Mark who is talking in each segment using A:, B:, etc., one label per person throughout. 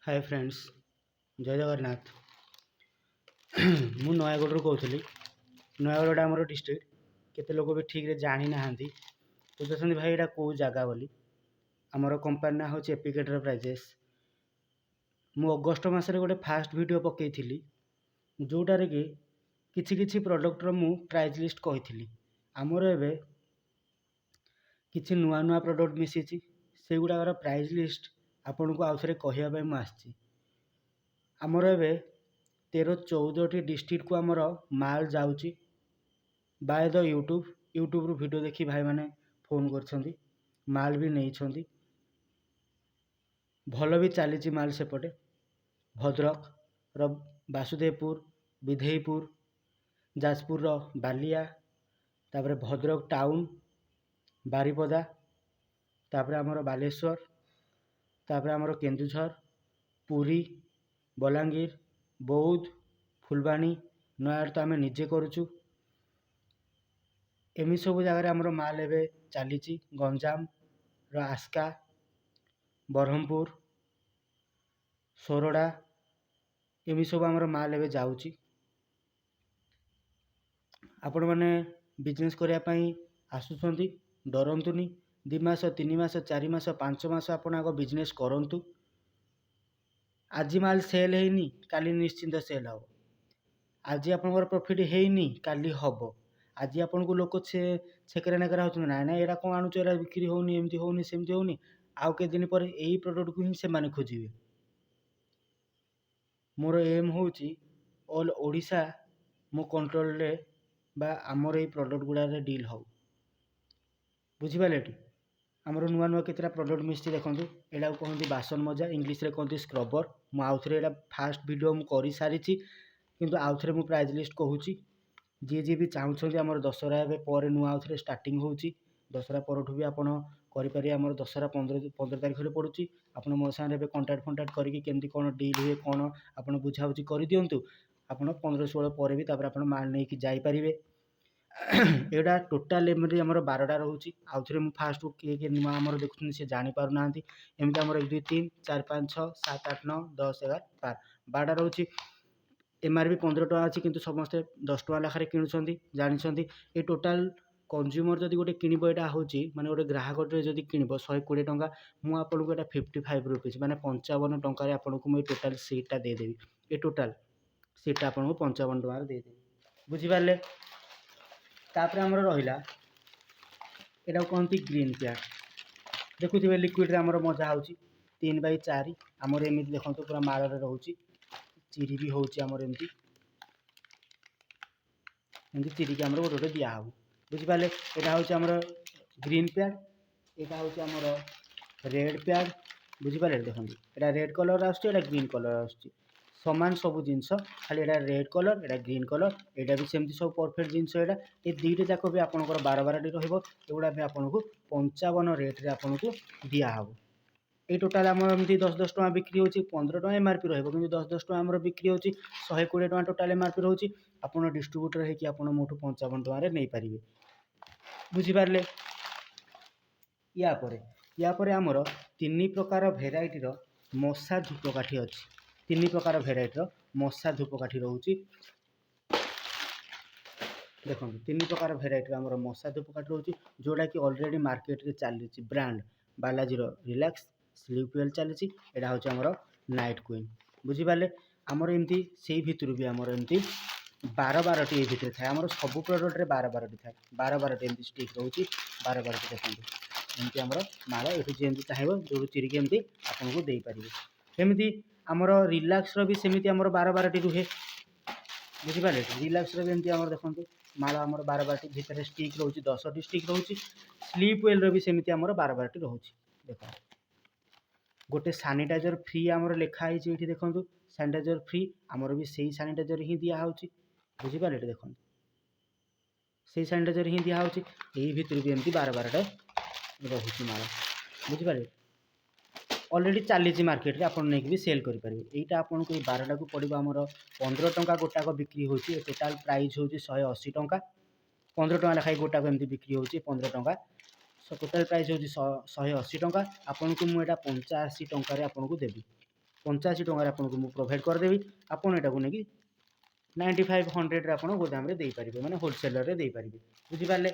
A: ହାଏ friends, ଜୟ ଜଗନ୍ନାଥ। ମୁଁ ନୟାଗଡ଼ରୁ କହୁଥିଲି। ନୟାଗଡ଼ଟା ଆମର ଡିଷ୍ଟ୍ରିକ୍ଟ। କେତେ ଲୋକ ବି ଠିକ୍ରେ ଜାଣିନାହାନ୍ତି, ବୁଝୁଛନ୍ତି ଭାଇ ଏଇଟା କେଉଁ ଜାଗା ବୋଲି। ଆମର କମ୍ପାନୀ ନାଁ ହେଉଛି ଏପିକେ ଏଣ୍ଟରପ୍ରାଇଜେସ୍। ମୁଁ ଅଗଷ୍ଟ ମାସରେ ଗୋଟେ ଫାଷ୍ଟ ଭିଡ଼ିଓ ପକାଇଥିଲି, ଯେଉଁଟାରେ କି କିଛି କିଛି ପ୍ରଡ଼କ୍ଟର ମୁଁ ପ୍ରାଇସ୍ ଲିଷ୍ଟ କହିଥିଲି। ଆମର ଏବେ କିଛି ନୂଆ ନୂଆ ପ୍ରଡ଼କ୍ଟ ମିଶିଛି, ସେଗୁଡ଼ାକର ପ୍ରାଇସ୍ ଲିଷ୍ଟ ଆପଣଙ୍କୁ ଆଉ ଥରେ କହିବା ପାଇଁ ମୁଁ ଆସିଛି। ଆମର ଏବେ 13 14ଟି ଡିଷ୍ଟ୍ରିକ୍ଟକୁ ଆମର ମାଲ୍ ଯାଉଛି ବାୟ ଦ ୟୁଟ୍ୟୁବ୍। ୟୁଟ୍ୟୁବ୍ରୁ ଭିଡ଼ିଓ ଦେଖି ଭାଇମାନେ ଫୋନ୍ କରିଛନ୍ତି, ମାଲ୍ ବି ନେଇଛନ୍ତି, ଭଲ ବି ଚାଲିଛି ମାଲ୍। ସେପଟେ ଭଦ୍ରକର ବାସୁଦେବପୁର, ବିଧେଇପୁର, ଯାଜପୁରର ବାଲିଆ, ତାପରେ ଭଦ୍ରକ ଟାଉନ୍, ବାରିପଦା, ତାପରେ ଆମର ବାଲେଶ୍ୱର, ତାପରେ ଆମର କେନ୍ଦୁଝର, ପୁରୀ, ବଲାଙ୍ଗୀର, ବୌଦ୍ଧ, ଫୁଲବାଣୀ, ନୟାଗଡ଼ ତ ଆମେ ନିଜେ କରୁଛୁ। ଏମିତି ସବୁ ଜାଗାରେ ଆମର ମାଲ୍ ଏବେ ଚାଲିଛି। ଗଞ୍ଜାମର ଆସ୍କା, ବ୍ରହ୍ମପୁର, ସୋରଡ଼ା, ଏମିତି ସବୁ ଆମର ମାଲ୍ ଏବେ ଯାଉଛି। ଆପଣମାନେ ବିଜନେସ୍ କରିବା ପାଇଁ ଆସୁଛନ୍ତି, ଡରନ୍ତୁନି। 2 ମାସ, 3 ମାସ, 4 ମାସ, 5 ମାସ ଆପଣ ଆଗ ବିଜନେସ୍ କରନ୍ତୁ। ଆଜି ମାଲ୍ ସେଲ୍ ହେଇନି, କାଲି ନିଶ୍ଚିନ୍ତ ସେଲ୍ ହେବ। ଆଜି ଆପଣଙ୍କର ପ୍ରଫିଟ୍ ହେଇନି, କାଲି ହେବ। ଆଜି ଆପଣଙ୍କୁ ଲୋକ ଛେକରା ନେକରା ହେଉଛନ୍ତି, ନାଇଁ ନାଇଁ, ଏଇଟା କ'ଣ ଆଣୁଛ, ଏଇଟା ବିକ୍ରି ହେଉନି, ଏମିତି ହେଉନି, ସେମିତି ହେଉନି। ଆଉ କେତେ ଦିନ ପରେ ଏଇ ପ୍ରଡ଼କ୍ଟକୁ ହିଁ ସେମାନେ ଖୋଜିବେ। ମୋର ଏମ୍ ହେଉଛି ଅଲ୍ ଓଡ଼ିଶା ମୋ କଣ୍ଟ୍ରୋଲରେ ବା ଆମର ଏଇ ପ୍ରଡ଼କ୍ଟ ଗୁଡ଼ାରେ ଡିଲ୍ ହେଉ। ବୁଝିପାରିଲେ? ଏଠି ଆମର ନୂଆ ନୂଆ କେତେଟା ପ୍ରଡ଼କ୍ଟ ମିଶିଛି, ଦେଖନ୍ତୁ। ଏଇଟାକୁ କହନ୍ତି ବାସନ ମଜା, ଇଂଲିଶରେ କହନ୍ତି ସ୍କ୍ରବର। ମୁଁ ଆଉଥରେ, ଏଇଟା ଫାଷ୍ଟ ଭିଡ଼ିଓ ମୁଁ କରିସାରିଛି, କିନ୍ତୁ ଆଉଥରେ ମୁଁ ପ୍ରାଇସ୍ ଲିଷ୍ଟ କହୁଛି। ଯିଏ ଯିଏ ବି ଚାହୁଁଛନ୍ତି, ଆମର ଦଶହରା ଏବେ ପରେ ନୂଆ ଆଉଥରେ ଷ୍ଟାର୍ଟିଂ ହେଉଛି। ଦଶହରା ପରଠୁ ବି ଆପଣ କରିପାରିବେ। ଆମର ଦଶହରା 15 ତାରିଖରେ ପଡ଼ୁଛି। ଆପଣ ମୋ ସାଙ୍ଗରେ ଏବେ କଣ୍ଟାକ୍ଟ ଫଣ୍ଟାକ୍ଟ କରିକି କେମିତି କ'ଣ ଡିଲ୍ ହୁଏ କ'ଣ ଆପଣ ବୁଝାବୁଝି କରିଦିଅନ୍ତୁ। ଆପଣ 15 16 ପରେ ବି ତାପରେ ଆପଣ ମାଲ୍ ନେଇକି ଯାଇପାରିବେ। ଏଇଟା ଟୋଟାଲ୍ ଏମିତି ଆମର 12ଟା ରହୁଛି। ଆଉ ଥରେ ମୁଁ ଫାଷ୍ଟରୁ, କିଏ କିଏ ନୂଆ ଆମର ଦେଖୁଛନ୍ତି, ସେ ଜାଣିପାରୁନାହାନ୍ତି। ଏମିତି ଆମର 1, 2, 3, 4, 5, 6, 7, 8, 9, 10, 11, 12, 12ଟା ରହୁଛି। ଏମ୍ଆର୍ପି 15 ଟଙ୍କା ଅଛି, କିନ୍ତୁ ସମସ୍ତେ 10 ଟଙ୍କା ଲେଖାରେ କିଣୁଛନ୍ତି, ଜାଣିଛନ୍ତି। ଏ ଟୋଟାଲ୍ କନଜ୍ୟୁମର୍ ଯଦି ଗୋଟେ କିଣିବ, ଏଇଟା ହେଉଛି ମାନେ ଗୋଟେ ଗ୍ରାହକଟେ ଯଦି କିଣିବ 120 ଟଙ୍କା। ମୁଁ ଆପଣଙ୍କୁ ଏଇଟା 55 ରୁପିଜ୍, ମାନେ 55 ଟଙ୍କାରେ ଆପଣଙ୍କୁ ମୁଁ ଏ ଟୋଟାଲ୍ ସିଟ୍ଟା ଦେଇଦେବି। ଏ ଟୋଟାଲ୍ ସିଟ୍ଟା ଆପଣଙ୍କୁ 55 ଟଙ୍କାରେ ଦେଇଦେବି। ବୁଝିପାରିଲେ? ତାପରେ ଆମର ରହିଲା, ଏଟାକୁ କହନ୍ତି ଗ୍ରୀନ୍ ପ୍ୟାଡ୍। ଦେଖୁଥିବେ, ଲିକ୍ୱିଡ଼ରେ ଆମର ମଜା ହେଉଛି 3 ବାଇ 4। ଆମର ଏମିତି ଦେଖନ୍ତୁ, ପୁରା ମାଳରେ ରହୁଛି, ଚିରି ବି ହେଉଛି। ଆମର ଏମିତି ଏମିତି ଚିରିକି ଆମର ଗୋଟେ ଗୋଟେ ଦିଆହେବ। ବୁଝିପାରିଲେ? ଏଇଟା ହେଉଛି ଆମର ଗ୍ରୀନ୍ ପ୍ୟାଡ୍, ଏଇଟା ହେଉଛି ଆମର ରେଡ଼୍ ପ୍ୟାଡ୍। ବୁଝିପାରିଲେ? ଦେଖନ୍ତୁ, ଏଇଟା ରେଡ଼୍ କଲର୍ ଆସୁଛି, ଏଇଟା ଗ୍ରୀନ୍ କଲର୍ ଆସୁଛି। ସମାନ ସବୁ ଜିନିଷ, ଖାଲି ଏଇଟା ରେଡ଼୍ କଲର୍, ଏଇଟା ଗ୍ରୀନ୍ କଲର୍। ଏଇଟା ବି ସେମିତି ସବୁ ପରଫେକ୍ଟ ଜିନିଷ। ଏଇଟା ଏ ଦୁଇଟା ଯାକ ବି ଆପଣଙ୍କର 12 12ଟି ରହିବ। ଏଗୁଡ଼ା ବି ଆପଣଙ୍କୁ 55 ରେଟ୍ରେ ଆପଣଙ୍କୁ ଦିଆହେବ। ଏଇ ଟୋଟାଲ୍ ଆମର ଏମିତି 10 10 ଟଙ୍କା ବିକ୍ରି ହେଉଛି। 15 ଟଙ୍କା ଏମ୍ଆର୍ପି ରହିବ, କିନ୍ତୁ 10 10 ଟଙ୍କା ଆମର ବିକ୍ରି ହେଉଛି। 120 ଟଙ୍କା ଟୋଟାଲ୍ ଏମ୍ଆର୍ପି ରହୁଛି। ଆପଣ ଡିଷ୍ଟ୍ରିବ୍ୟୁଟର୍ ହେଇକି ଆପଣ ମୋଠୁ 55 ଟଙ୍କାରେ ନେଇପାରିବେ। ବୁଝିପାରିଲେ? ୟା ପରେ ଆମର ତିନି ପ୍ରକାର ଭେରାଇଟିର ମଶା ଧୂପକାଠି ଅଛି। ତିନି ପ୍ରକାର ଭେରାଇଟିର ମଶା ଧୂପକାଠି ରହୁଛି। ଦେଖନ୍ତୁ, ତିନି ପ୍ରକାର ଭେରାଇଟିର ଆମର ମଶା ଧୂପକାଠି ରହୁଛି, ଯେଉଁଟାକି ଅଲରେଡ଼ି ମାର୍କେଟରେ ଚାଲିଛି। ବ୍ରାଣ୍ଡ ବାଲାଜୀର ରିଲାକ୍ସ, ସ୍ଲିପ୍ ୱେଲ୍ ଚାଲିଛି। ଏଇଟା ହେଉଛି ଆମର ନାଇଟ୍ କୁଇନ୍। ବୁଝିପାରିଲେ? ଆମର ଏମିତି ସେଇ ଭିତରୁ ବି ଆମର ଏମିତି 12 12ଟି ଏଇ ଭିତରେ ଥାଏ। ଆମର ସବୁ ପ୍ରଡ଼କ୍ଟରେ 12 12ଟି ଥାଏ। 12 12ଟି ଏମିତି ଷ୍ଟିକ୍ ରହୁଛି, 12 12ଟି। ଦେଖନ୍ତୁ, ଏମିତି ଆମର ମାଳ ଏଠୁ ଯେମିତି ଚାହିଁବ, ଯେଉଁଠୁ ଚିରିକି ଏମିତି ଆପଣଙ୍କୁ ଦେଇପାରିବେ। ସେମିତି ଆମର ରିଲାକ୍ସର ବି ସେମିତି ଆମର 12 12ଟି ରୁହେ। ବୁଝିପାରିଲେ? ରିଲାକ୍ସର ବି ଏମିତି ଆମର ଦେଖନ୍ତୁ, ମାଳ ଆମର 12 12ଟି ଭିତରେ ଷ୍ଟିକ୍ ରହୁଛି, 10ଟି ଷ୍ଟିକ୍ ରହୁଛି। ସ୍ଲିପ୍ ୱେଲ୍ର ବି ସେମିତି ଆମର 12 12ଟି ରହୁଛି। ଦେଖନ୍ତୁ, ଗୋଟେ ସାନିଟାଇଜର୍ ଫ୍ରି ଆମର ଲେଖା ହେଇଛି ଏଇଠି। ଦେଖନ୍ତୁ, ସାନିଟାଇଜର୍ ଫ୍ରି, ଆମର ବି ସେଇ ସାନିଟାଇଜର୍ ହିଁ ଦିଆହେଉଛି। ବୁଝିପାରିଲେ? ଏଠି ଦେଖନ୍ତୁ, ସେଇ ସାନିଟାଇଜର୍ ହିଁ ଦିଆହେଉଛି। ଏଇ ଭିତରୁ ବି ଏମିତି 12 12ଟା ରହୁଛି ମାଳ। ବୁଝିପାରିଲେ? ଅଲରେଡ଼ି ଚାଲିଛି ମାର୍କେଟରେ, ଆପଣ ନେଇକି ବି ସେଲ୍ କରିପାରିବେ। ଏଇଟା ଆପଣଙ୍କୁ ଏଇ 12ଟାକୁ ପଡ଼ିବ ଆମର 15 ଟଙ୍କା ଗୋଟାକ ବିକ୍ରି ହେଉଛି। ଏ ଟୋଟାଲ୍ ପ୍ରାଇସ୍ ହେଉଛି 180 ଟଙ୍କା। 15 ଟଙ୍କା ଲେଖାଏଁ ଗୋଟାକ ଏମିତି ବିକ୍ରି ହେଉଛି, 15 ଟଙ୍କା। ଟୋଟାଲ୍ ପ୍ରାଇସ୍ ହେଉଛି 180 ଟଙ୍କା। ଆପଣଙ୍କୁ ମୁଁ ଏଇଟା 85 ଟଙ୍କାରେ ଆପଣଙ୍କୁ ଦେବି। 85 ଟଙ୍କାରେ ଆପଣଙ୍କୁ ମୁଁ ପ୍ରୋଭାଇଡ଼ କରିଦେବି। ଆପଣ ଏଇଟାକୁ ନେଇକି 95, 100ରେ ଆପଣ ଗୋଦାମରେ ଦେଇପାରିବେ, ମାନେ ହୋଲସେଲରରେ ଦେଇପାରିବେ। ବୁଝିପାରିଲେ?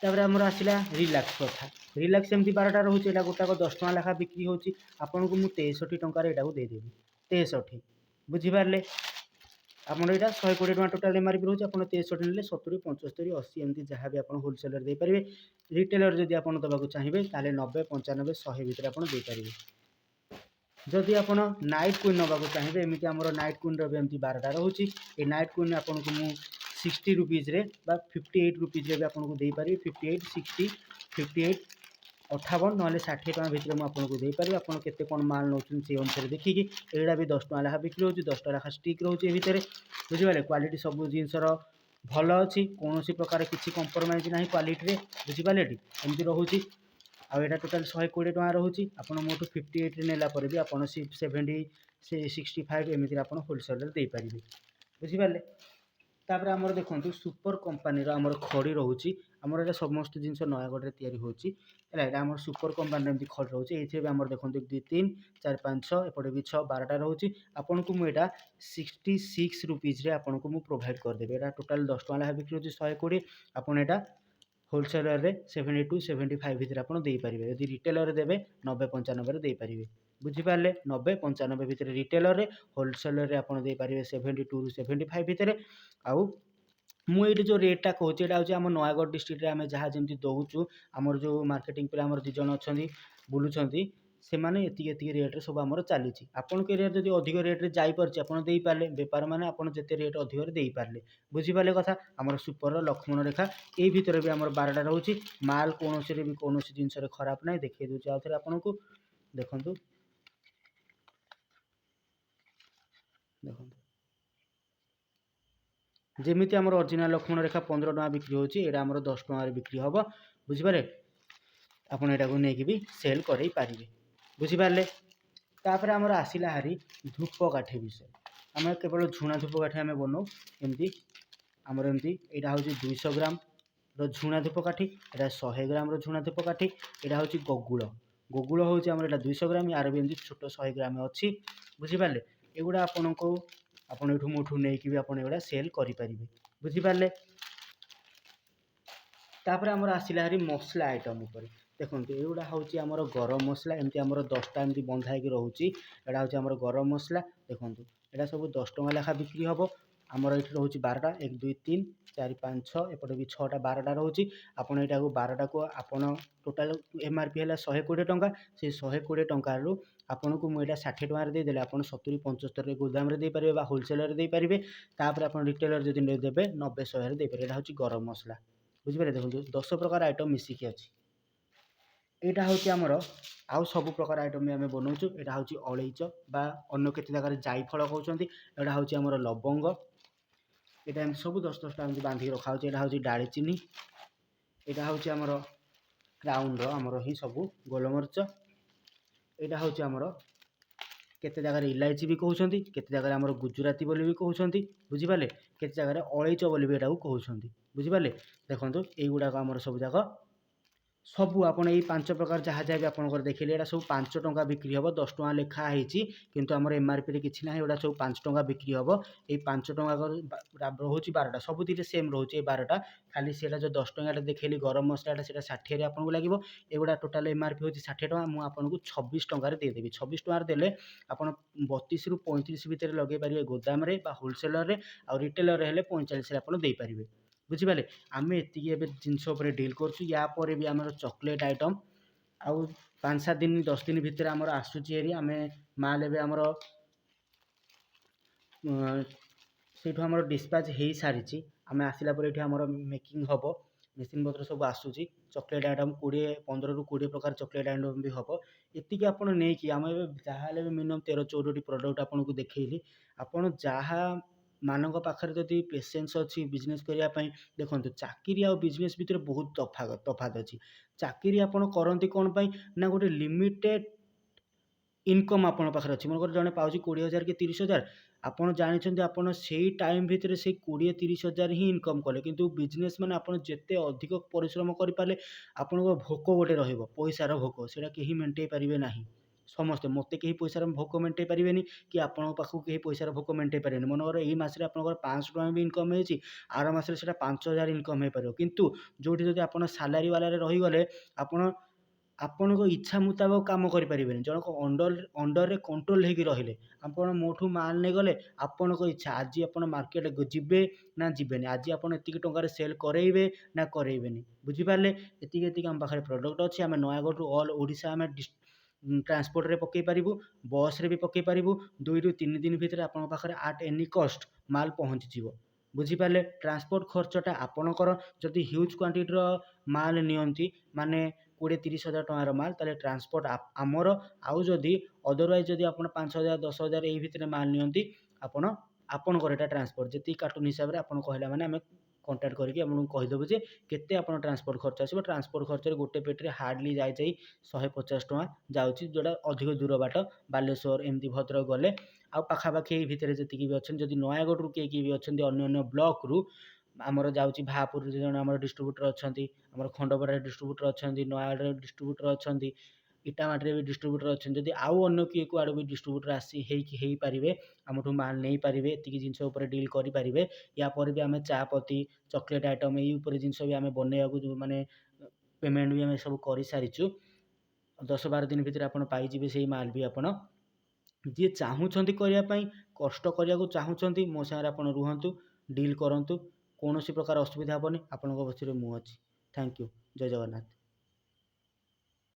A: ତାପରେ ଆମର ଆସିଲା ରିଲାକ୍ସ କଥା। ରିଲାକ୍ସ ଏମିତି 12ଟା ରହୁଛି। ଏଇଟା ଗୋଟାକ 10 ଟଙ୍କା ଲେଖା ବିକ୍ରି ହେଉଛି। ଆପଣଙ୍କୁ ମୁଁ 63 ଟଙ୍କାରେ ଏଇଟାକୁ ଦେଇଦେବି, 63। ବୁଝିପାରିଲେ? ଆପଣ ଏଇଟା 120 ଟଙ୍କା ଟୋଟାଲ୍ ଏମ୍ ଆର୍ ପି ରହୁଛି। ଆପଣ 63 ନେଲେ 70, 75, 80 ଏମିତି ଯାହା ବି ଆପଣ ହୋଲସେଲରେ ଦେଇପାରିବେ। ରିଟେଲର ଯଦି ଆପଣ ଦେବାକୁ ଚାହିଁବେ, ତାହେଲେ 90, 95, 100 ଭିତରେ ଆପଣ ଦେଇପାରିବେ। ଯଦି ଆପଣ ନାଇଟ୍ କୁଇନ୍ ନେବାକୁ ଚାହିଁବେ, ଏମିତି ଆମର ନାଇଟ୍ କୁଇନ୍ର ବି ଏମିତି 12ଟା ରହୁଛି। ଏ ନାଇଟ୍ କୁଇନ୍ ଆପଣଙ୍କୁ ମୁଁ 60 ରୁପିଜ୍ରେ ବା 58 ରୁପିଜ୍ରେ ବି ଆପଣଙ୍କୁ ଦେଇପାରିବି। 58, 60, 58, 58 ନହେଲେ 60 ଟଙ୍କା ଭିତରେ ମୁଁ ଆପଣଙ୍କୁ ଦେଇପାରିବି। ଆପଣ କେତେ କ'ଣ ମାଲ ନେଉଛନ୍ତି, ସେଇ ଅନୁସାରେ ଦେଖିକି। ଏଇଟା ବି 10 ଟଙ୍କା ଲେଖା ବିକ୍ରି ହେଉଛି। 10 ଟଙ୍କା ଲେଖା ଷ୍ଟିକ୍ ରହୁଛି ଏ ଭିତରେ। ବୁଝିପାରିଲେ? କ୍ୱାଲିଟି ସବୁ ଜିନିଷର ଭଲ ଅଛି, କୌଣସି ପ୍ରକାର କିଛି କମ୍ପ୍ରମାଇଜ୍ ନାହିଁ କ୍ୱାଲିଟିରେ। ବୁଝିପାରିଲେ ଟି? ଏମିତି ରହୁଛି। ଆଉ ଏଇଟା ଟୋଟାଲ୍ 120 ଟଙ୍କା ରହୁଛି। ଆପଣ ମୋଠୁ 58ରେ ନେଲା ପରେ ବି ଆପଣ 70, 65 ଏମିତିରେ ଆପଣ ହୋଲସେଲରେ ଦେଇପାରିବେ। ବୁଝିପାରିଲେ? ତାପରେ ଆମର ଦେଖନ୍ତୁ, ସୁପର କମ୍ପାନୀର ଆମର ଖଡ଼ି ରହୁଛି। ଆମର ଏଇଟା ସମସ୍ତ ଜିନିଷ ନୟାଗଡ଼ରେ ତିଆରି ହେଉଛି, ହେଲା। ଏଇଟା ଆମର ସୁପର କମ୍ପାନୀର ଏମିତି ଖଡ଼ି ରହୁଛି। ଏଇଥିରେ ବି ଆମର ଦେଖନ୍ତୁ, 1, 2, 3, 4, 5, 6, ଏପଟେ ବି 6, 12ଟା ରହୁଛି। ଆପଣଙ୍କୁ ମୁଁ ଏଇଟା 66 ରୁପିଜ୍ରେ ଆପଣଙ୍କୁ ମୁଁ ପ୍ରୋଭାଇଡ଼ କରିଦେବି। ଏଇଟା ଟୋଟାଲ୍ 10 ଟଙ୍କା ଲେଖା ବିକ୍ରି ହେଉଛି, 120। ଆପଣ ଏଇଟା ହୋଲସେଲରରେ 72, 75 ଭିତରେ ଆପଣ ଦେଇପାରିବେ। ଯଦି ରିଟେଲରରେ ଦେବେ, 90, 95ରେ ଦେଇପାରିବେ। ବୁଝିପାରିଲେ? 90, 95 ଭିତରେ ରିଟେଲରରେ, ହୋଲସେଲରରେ ଆପଣ ଦେଇପାରିବେ 72ରୁ 75 ଭିତରେ। ଆଉ ମୁଁ ଏଇଠି ଯେଉଁ ରେଟ୍ଟା କହୁଛି, ଏଇଟା ହେଉଛି ଆମ ନୟାଗଡ଼ ଡିଷ୍ଟ୍ରିକ୍ଟରେ ଆମେ ଯାହା ଯେମିତି ଦେଉଛୁ। ଆମର ଯେଉଁ ମାର୍କେଟିଂ ପିଲା ଆମର 2 ଜଣ ଅଛନ୍ତି, ବୁଲୁଛନ୍ତି ସେମାନେ, ଏତିକି ଏତିକି ରେଟ୍ରେ ସବୁ ଆମର ଚାଲିଛି। ଆପଣଙ୍କ ଏରିଆରେ ଯଦି ଅଧିକ ରେଟ୍ରେ ଯାଇପାରୁଛି, ଆପଣ ଦେଇପାରିଲେ। ବେପାର ମାନେ ଆପଣ ଯେତେ ରେଟ୍ ଅଧିକରେ ଦେଇପାରିଲେ। ବୁଝିପାରିଲେ କଥା? ଆମର ସୁପରର ଲକ୍ଷ୍ମଣ ରେଖା ଏଇ ଭିତରେ ବି ଆମର 12ଟା ରହୁଛି। ମାଲ କୌଣସିରେ ବି କୌଣସି ଜିନିଷରେ ଖରାପ ନାହିଁ। ଦେଖେଇ ଦେଉଛି ଆଉ ଥରେ ଆପଣଙ୍କୁ, ଦେଖନ୍ତୁ, ଦେଖନ୍ତୁ। ଯେମିତି ଆମର ଅରିଜିନାଲ୍ ଲକ୍ଷ୍ମଣ ରେଖା 15 ଟଙ୍କା ବିକ୍ରି ହେଉଛି, ଏଇଟା ଆମର 10 ଟଙ୍କାରେ ବିକ୍ରି ହେବ। ବୁଝିପାରିଲେ? ଆପଣ ଏଇଟାକୁ ନେଇକି ବି ସେଲ୍ କରେଇ ପାରିବେ। ବୁଝିପାରିଲେ? ତାପରେ ଆମର ଆସିଲା ହାରି ଧୂପକାଠି ବିଷୟ। ଆମେ କେବଳ ଝୁଣା ଧୂପକାଠି ଆମେ ବନାଉ। ଏମିତି ଆମର ଏମିତି ଏଇଟା ହେଉଛି 200 ଗ୍ରାମର ଝୁଣା ଧୂପକାଠି, ଏଇଟା 100 ଗ୍ରାମର ଝୁଣା ଧୂପକାଠି। ଏଇଟା ହେଉଛି ଗଗୁଳ। ଗଗୁଳ ହେଉଛି ଆମର ଏଇଟା 200 ଗ୍ରାମ। ୟାର ବି ଏମିତି ଛୋଟ 100 ଗ୍ରାମ ଅଛି। ବୁଝିପାରିଲେ? ଏଗୁଡ଼ା ଆପଣଙ୍କୁ ଆପଣ ଏଇଠୁ ମୋଠୁ ନେଇକି ବି ଆପଣ ଏଗୁଡ଼ା ସେଲ୍ କରିପାରିବେ। ବୁଝିପାରିଲେ? ତାପରେ ଆମର ଆସିଲା ହାରି ମସଲା ଆଇଟମ୍ ଉପରେ। ଦେଖନ୍ତୁ, ଏଗୁଡ଼ା ହେଉଛି ଆମର ଗରମ ମସଲା। ଏମିତି ଆମର 10ଟା ଏମିତି ବନ୍ଧା ହେଇକି ରହୁଛି। ଏଇଟା ହେଉଛି ଆମର ଗରମ ମସଲା। ଦେଖନ୍ତୁ, ଏଇଟା ସବୁ 10 ଟଙ୍କା ଲେଖା ବିକ୍ରି ହେବ। ଆମର ଏଇଠି ରହୁଛି 12ଟା, 1, 2, 3, 4, 5, 6, ଏପଟେ ବି 6ଟା, 12ଟା ରହୁଛି। ଆପଣ ଏଇଟାକୁ 12ଟାକୁ ଆପଣ ଟୋଟାଲ୍ ଏମ୍ ଆର୍ ପି ହେଲା 120 ଟଙ୍କା। ସେଇ 120 ଟଙ୍କାରୁ ଆପଣଙ୍କୁ ମୁଁ ଏଇଟା 60 ଟଙ୍କାରେ ଦେଇଦେଲେ ଆପଣ 70, 75ରେ ଗୋଦାମରେ ଦେଇପାରିବେ ବା ହୋଲସେଲରେ ଦେଇପାରିବେ। ତାପରେ ଆପଣ ରିଟେଲର ଯଦି ଦେବେ, 90, 100ରେ ଦେଇପାରିବେ। ଏଇଟା ହେଉଛି ଗରମ ମସଲା। ବୁଝିପାରିଲେ? ଦେଖନ୍ତୁ, 10 ପ୍ରକାର ଆଇଟମ୍ ମିଶିକି ଅଛି। ଏଇଟା ହେଉଛି ଆମର ଆଉ ସବୁ ପ୍ରକାର ଆଇଟମ୍ ବି ଆମେ ବନାଉଛୁ। ଏଇଟା ହେଉଛି ଅଳେଇଚ ବା ଅନ୍ୟ କେତେ ଜାଗାରେ ଜାଇଫଳ କହୁଛନ୍ତି। ଏଇଟା ହେଉଛି ଆମର ଲବଙ୍ଗ। ଏଇଟା ଏମିତି ସବୁ 10 10ଟା ଏମିତି ବାନ୍ଧିକି ରଖାହେଉଛି। ଏଇଟା ହେଉଛି ଡାଳଚିନି। ଏଇଟା ହେଉଛି ଆମର କ୍ରାଉନର ଆମର ହିଁ ସବୁ ଗୋଲମରିଚ। ଏଇଟା ହେଉଛି ଆମର କେତେ ଜାଗାରେ ଇଲାଇଚି ବି କହୁଛନ୍ତି, କେତେ ଜାଗାରେ ଆମର ଗୁଜୁରାତି ବୋଲି ବି କହୁଛନ୍ତି। ବୁଝିପାରିଲେ? କେତେ ଜାଗାରେ ଅଳେଇଚ ବୋଲି ବି ଏଟାକୁ କହୁଛନ୍ତି। ବୁଝିପାରିଲେ? ଦେଖନ୍ତୁ, ଏଇଗୁଡ଼ାକ ଆମର ସବୁ ଯାକ ସବୁ ଆପଣ ଏଇ 5 ପ୍ରକାର ଯାହା ଯାହା ବି ଆପଣଙ୍କର ଦେଖିଲେ, ଏଇଟା ସବୁ 5 ଟଙ୍କା ବିକ୍ରି ହେବ। 10 ଟଙ୍କା ଲେଖା ହେଇଛି, କିନ୍ତୁ ଆମର ଏମ୍ ଆର୍ ପିରେ କିଛି ନାହିଁ। ଏଗୁଡ଼ା ସବୁ 5 ଟଙ୍କା ବିକ୍ରି ହେବ। ଏଇ 5 ଟଙ୍କା ରହୁଛି 12ଟା, ସବୁଥିରେ ସେମ୍ ରହୁଛି ଏଇ 12ଟା। ଖାଲି ସେଇଟା ଯେଉଁ 10 ଟଙ୍କାଟା ଦେଖେଇଲି ଗରମ ମସଲାଟା, ସେଇଟା 60ରେ ଆପଣଙ୍କୁ ଲାଗିବ। ଏଗୁଡ଼ା ଟୋଟାଲ୍ ଏମ୍ ଆର୍ ପି ହେଉଛି 60 ଟଙ୍କା, ମୁଁ ଆପଣଙ୍କୁ 26 ଟଙ୍କାରେ ଦେଇଦେବି। 26 ଟଙ୍କାରେ ଦେଲେ ଆପଣ 32ରୁ 35 ଭିତରେ ଲଗେଇ ପାରିବେ ଗୋଦାମରେ ବା ହୋଲସେଲରରେ। ଆଉ ରିଟେଲରରେ ହେଲେ 45ରେ ଆପଣ ଦେଇପାରିବେ। ବୁଝିପାରିଲେ? ଆମେ ଏତିକି ଏବେ ଜିନିଷ ଉପରେ ଡିଲ୍ କରୁଛୁ। ୟା ପରେ ବି ଆମର ଚକୋଲେଟ୍ ଆଇଟମ୍ ଆଉ 5, 7 ଦିନ, 10 ଦିନ ଭିତରେ ଆମର ଆସୁଛି ହେରି। ଆମେ ମାଲ ଏବେ ଆମର ସେଇଠୁ ଆମର ଡିସ୍ପାଚ୍ ହେଇସାରିଛି। ଆମେ ଆସିଲା ପରେ ଏଠି ଆମର ମେକିଂ ହେବ, ମେସିନ୍ ପତ୍ର ସବୁ ଆସୁଛି। ଚକୋଲେଟ୍ ଆଇଟମ୍ 20, 15ରୁ 20 ପ୍ରକାର ଚକୋଲେଟ୍ ଆଇଟମ୍ ବି ହେବ। ଏତିକି ଆପଣ ନେଇକି ଆମେ ଏବେ ଯାହାହେଲେ ବି ମିନିମମ୍ 13, 14ଟି ପ୍ରଡ଼କ୍ଟ ଆପଣଙ୍କୁ ଦେଖେଇଲି। ଆପଣ ଯାହା ମାନଙ୍କ ପାଖରେ ଯଦି ପେସେନ୍ସ ଅଛି ବିଜନେସ୍ କରିବା ପାଇଁ, ଦେଖନ୍ତୁ, ଚାକିରି ଆଉ ବିଜନେସ୍ ଭିତରେ ବହୁତ ତଫାତ ଅଛି। ଚାକିରି ଆପଣ କରନ୍ତି କ'ଣ ପାଇଁ ନା ଗୋଟେ ଲିମିଟେଡ଼ ଇନକମ୍ ଆପଣଙ୍କ ପାଖରେ ଅଛି। ମନେକର ଜଣେ ପାଉଛି 20,000 କି 30,000, ଆପଣ ଜାଣିଛନ୍ତି ଆପଣ ସେଇ ଟାଇମ୍ ଭିତରେ ସେଇ 20, 30 ହଜାର ହିଁ ଇନକମ୍ କଲେ। କିନ୍ତୁ ବିଜନେସ୍ ମାନେ ଆପଣ ଯେତେ ଅଧିକ ପରିଶ୍ରମ କରିପାରିଲେ, ଆପଣଙ୍କ ଭୋକ ଗୋଟେ ରହିବ, ପଇସାର ଭୋକ, ସେଇଟା କେହି ମେଣ୍ଟେଇ ପାରିବେ ନାହିଁ। ସମସ୍ତେ। ମୋତେ କେହି ପଇସାର ଭୋକ ମେଣ୍ଟେଇ ପାରିବେନି କି ଆପଣଙ୍କ ପାଖକୁ କେହି ପଇସାର ଭୋକ ମେଣ୍ଟେଇ ପାରିବେନି। ମନେକର ଏଇ ମାସରେ ଆପଣଙ୍କର 500 ଟଙ୍କା ବି ଇନକମ୍ ହେଇଛି, ଆର ମାସରେ ସେଇଟା 5000 ଇନକମ୍ ହେଇପାରିବ। କିନ୍ତୁ ଯେଉଁଠି ଯଦି ଆପଣ ସାଲାରୀ ବାଲାରେ ରହିଗଲେ, ଆପଣ ଆପଣଙ୍କ ଇଚ୍ଛା ମୁତାବକ କାମ କରିପାରିବେନି। ଜଣଙ୍କ ଅଣ୍ଡରରେ କଣ୍ଟ୍ରୋଲ ହେଇକି ରହିଲେ। ଆପଣ ମୋଠୁ ମାଲ ନେଇଗଲେ, ଆପଣଙ୍କ ଇଚ୍ଛା, ଆଜି ଆପଣ ମାର୍କେଟ ଯିବେ ନା ଯିବେନି, ଆଜି ଆପଣ ଏତିକି ଟଙ୍କାରେ ସେଲ୍ କରେଇବେ ନା କରେଇବେନି। ବୁଝିପାରିଲେ? ଏତିକି ଏତିକି ଆମ ପାଖରେ ପ୍ରଡ଼କ୍ଟ ଅଛି। ଆମେ ନୟାଗଡ଼ରୁ ଅଲ୍ ଓଡ଼ିଶା ଆମେ ଟ୍ରାନ୍ସପୋର୍ଟରେ ପକେଇ ପାରିବୁ, ବସ୍ରେ ବି ପକେଇ ପାରିବୁ। 2ରୁ 3 ଦିନ ଭିତରେ ଆପଣଙ୍କ ପାଖରେ ଆଟ୍ ଏନି କଷ୍ଟ ମାଲ ପହଞ୍ଚିଯିବ। ବୁଝିପାରିଲେ? ଟ୍ରାନ୍ସପୋର୍ଟ ଖର୍ଚ୍ଚଟା ଆପଣଙ୍କର। ଯଦି ହ୍ୟୁଜ୍ କ୍ୱାଣ୍ଟିଟିର ମାଲ ନିଅନ୍ତି, ମାନେ 20-30 ହଜାର ଟଙ୍କାର ମାଲ, ତାହେଲେ ଟ୍ରାନ୍ସପୋର୍ଟ ଆମର। ଆଉ ଯଦି ଅଦରୱାଇଜ୍ ଯଦି ଆପଣ 5000, 10,000 ଏଇ ଭିତରେ ମାଲ ନିଅନ୍ତି, ଆପଣଙ୍କର ଏଇଟା ଟ୍ରାନ୍ସପୋର୍ଟ ଯେତିକି କାର୍ଟୁନ୍ ହିସାବରେ ଆପଣ କହିଲା ମାନେ ଆମେ କଣ୍ଟାକ୍ଟ କରିକି ଆପଣଙ୍କୁ କହିଦେବୁ ଯେ କେତେ ଆପଣ ଟ୍ରାନ୍ସପୋର୍ଟ ଖର୍ଚ୍ଚ ଆସିବ। ଟ୍ରାନ୍ସପୋର୍ଟ ଖର୍ଚ୍ଚରେ ଗୋଟେ ପେଟିରେ ହାର୍ଡ଼ଲି ଯାଇ ଯାଇ 150 ଟଙ୍କା ଯାଉଛି, ଯେଉଁଟା ଅଧିକ ଦୂର ବାଟ, ବାଲେଶ୍ୱର, ଏମିତି ଭଦ୍ରକ ଗଲେ। ଆଉ ପାଖାପାଖି ଏଇ ଭିତରେ ଯେତିକି ବି ଅଛନ୍ତି, ଯଦି ନୟାଗଡ଼ରୁ କିଏ କିଏ ବି ଅଛନ୍ତି, ଅନ୍ୟ ଅନ୍ୟ ବ୍ଲକରୁ ଆମର ଯାଉଛି। ଭାପୁରରେ ଜଣେ ଆମର ଡିଷ୍ଟ୍ରିବ୍ୟୁଟର ଅଛନ୍ତି, ଆମର ଖଣ୍ଡପଡ଼ାରେ ଡିଷ୍ଟ୍ରିବ୍ୟୁଟର ଅଛନ୍ତି, ନୟାଗଡ଼ରେ ଡିଷ୍ଟ୍ରିବ୍ୟୁଟର ଅଛନ୍ତି, ଇଟାମାଟିରେ ବି ଡିଷ୍ଟ୍ରିବ୍ୟୁଟର ଅଛନ୍ତି। ଯଦି ଆଉ ଅନ୍ୟ କିଏ କୁଆଡ଼ୁ ବି ଡିଷ୍ଟ୍ରିବ୍ୟୁଟର ଆସି ହେଇକି ହେଇପାରିବେ, ଆମଠୁ ମାଲ ନେଇପାରିବେ, ଏତିକି ଜିନିଷ ଉପରେ ଡିଲ୍ କରିପାରିବେ। ୟା ପରେ ବି ଆମେ ଚା ପତି, ଚକୋଲେଟ୍ ଆଇଟମ୍, ଏଇ ଉପରେ ଜିନିଷ ବି ଆମେ ବନେଇବାକୁ, ମାନେ ପେମେଣ୍ଟ ବି ଆମେ ସବୁ କରିସାରିଛୁ। 10-12 ଦିନ ଭିତରେ ଆପଣ ପାଇଯିବେ ସେଇ ମାଲ ବି। ଆପଣ ଯିଏ ଚାହୁଁଛନ୍ତି କରିବା ପାଇଁ, କଷ୍ଟ କରିବାକୁ ଚାହୁଁଛନ୍ତି, ମୋ ସାଙ୍ଗରେ ଆପଣ ରୁହନ୍ତୁ, ଡିଲ୍ କରନ୍ତୁ। କୌଣସି ପ୍ରକାର ଅସୁବିଧା ହେବନି। ଆପଣଙ୍କ ପଛରେ ମୁଁ ଅଛି। Thank you. Jay Jagannath.